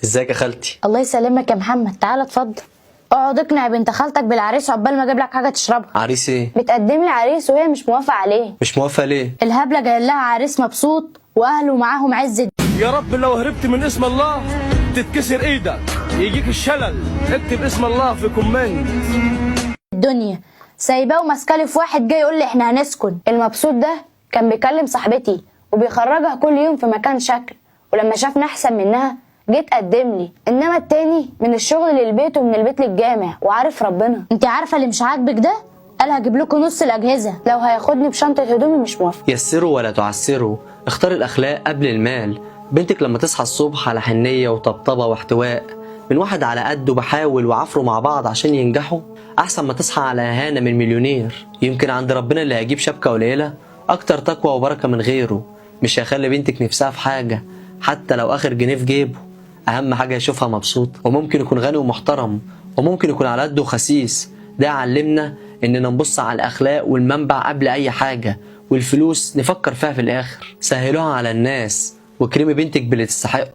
ازيك يا خالتي؟ الله يسلمك يا محمد، تعالى اتفضل اقعد. اقنع بنت خالتك بالعريس عقبال ما اجيب لك حاجة تشربها. عريس ايه؟ بتقدم لي عريس وهي مش موافقة عليه. مش موافقة ليه؟ الهبلة جاي لها عريس مبسوط واهله معاهم عز. يا رب لو هربت من اسم الله تتكسر ايدك، يجيك الشلل. اكتب اسم الله في comment. الدنيا سايباه وماسكالي في واحد جاي يقول لي احنا هنسكن. المبسوط ده كان بيكلم صاحبتي وبيخرجها كل يوم في مكان شكل، ولما شافنا احسن منها جيت قدم لي. انما التاني من الشغل للبيت ومن البيت للجامع وعارف ربنا. انت عارفه اللي مش عاجبك ده؟ قال هجيب لكم نص الاجهزة لو هياخدني بشنطه هدومي مش موافقة. يسروا ولا تعسروا، اختار الاخلاق قبل المال. بنتك لما تصحى الصبح على حنيه وطبطبه واحتواء من واحد على قده بحاول وعفروا مع بعض عشان ينجحوا، احسن ما تصحى على اهانه من مليونير. يمكن عند ربنا اللي هيجيب شبكة قليله اكتر تقوى وبركة من غيره. مش هيخلي بنتك نفسها في حاجة حتى لو اخر جنيه في جيبه، اهم حاجة يشوفها مبسوط. وممكن يكون غني ومحترم، وممكن يكون على قده خسيس. ده علمنا اننا نبص على الاخلاق والمنبع قبل اي حاجة، والفلوس نفكر فيها في الاخر. سهلوها على الناس واكرمي بنتك باللي تستحقه.